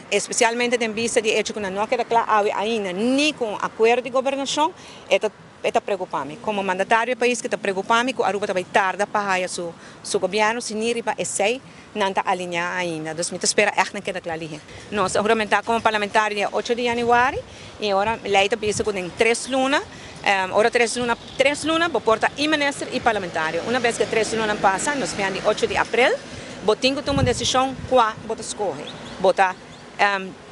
Especialmente den bista di hecho cu nan no a keda cla awe ainda ni cu un acuerdo di gobernacion, e ta preocupa mi. Como mandatario di pais cu ta preocupa mi cu Aruba ta bay tarda pa haya su gobierno si ni riba esey nan ta alinea ainda. Dus mi ta spera echt nan keda cla lihe. Nos a huramenta como parlamentario dia 8 di januari y ora ley ta bisa cu den 3 luna, ora 3 luna, 3 luna bo por ta y minister y parlamentario. Una vez cu 3 luna pasa, nos di 8 di april, bo tin cu tuma un decision cua bo ta scoge. Bo ta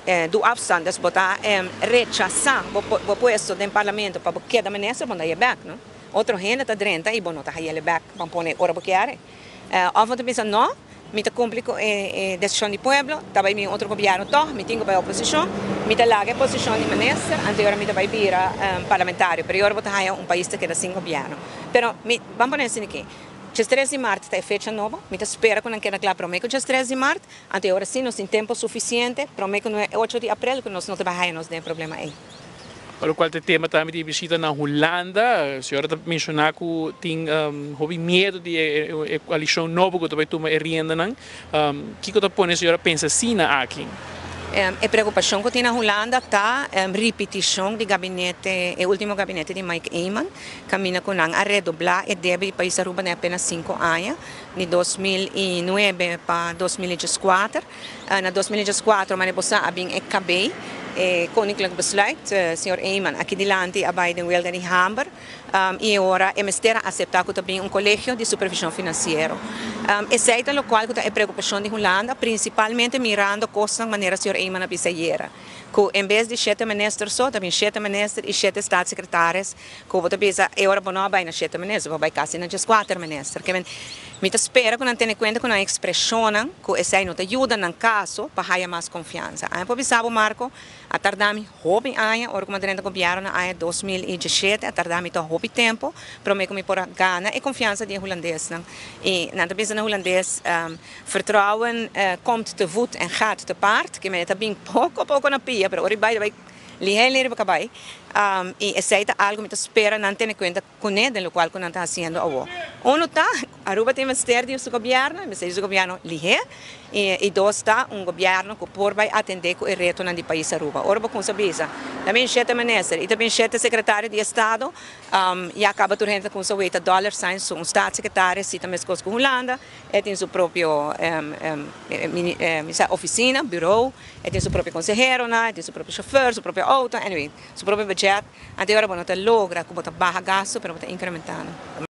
doe afstand, dus bo ta rechasa bo puesto den parlamento pa keda minister, bo ta back, no? Otro hende ta drenta y bo no ta hayele back, pa pone ora bo kier. Of bo ta pensa, no, mi ta cumpli cu e decision di pueblo, ta bay bin otro gobierno toch, mi tin cu bay oposicion, mi ta laga posicion di minister, anto ora mi ta bay bira parlamentario, pero ora bo ta haya un pais ta keda sin gobierno. Pero mi, ban pone asina aki. 3 di maart ta e fecha nobo, mi ta spera cu nan keda cla prome cu 3 di maart, anto ora si nos tin tempo suficiente, prome cu 8 di april, cu nos no ta bay haya nos den problema ey. Pa loke ta e tema tambe di bishita na Hulanda, e señora a menciona cu tin hopi miedo di e coalicion nobo cu bay tuma e riendanan. Kico ta pone e señora pensa asina aki? E preocupacion cu tin na Hulanda ta repeticion di gabinete, e ultimo gabinete di Mike Eman, caminda cu nan a redobla e debe di pais Aruba den apenas 5 aña, di 2009 pa 2014. Na 2014, manera bo sa, a bin e KB, Koninklijk Besluit, señor Eman, aki dilanti a bay den welga di hamber, y ora e mester a acepta cu tambe un Colegio di Supervision Financiero. Esey ta loke ta e preocupacion di Hulanda, principalmente mirando cos manera señor Eman a bisa ayera, cu en bes di shete minister so, tambe shete minister y shete staatssecretaris, cu bo ta bisa, e ora bo no bay na shete minister, bay casi na 4 minister. Kiermen, mi ta spera cu nan tene cuenta cu nan expresion, cu esey no ta yuda nan caso pa haya mas confiansa. Ami por bisa, Marco, a tarda mi hopi aña, ora cu mi a drenta gobierno na aña 2017, a tarda mi hopi tempo, pa mi por gana e confiansa di Hulandes. Y nan ta bisa na Hulandes, vertrouwen komt te voet en gaat te paard, kiermen ta bin poco poco na pia, pero ora bay bay lihe lihe bay. Y esey ta algo mi ta spera nan tene cuenta cu ne, den loke cu nan ta haciendo awo. Uno ta, Aruba tin mester di su gobierno, mester di su gobierno lihe, y dos ta un gobierno cu por bay atende cu e retonan di pais Aruba. Ora bo cuminsa bisa, tambe shete minister y tambe shete secretario di Estado, ya caba tur hende cuminsa weita dollar signs, un staatssecretaris, si tambe cu Hulanda, e tin su propio oficina, bureau, e tin su propio consehero, e tin su propio chauffeur, su propio auto, anyway, su propio budget. Anto ora bo no ta logra cu bo ta baha gasto, pero bo ta incrementando.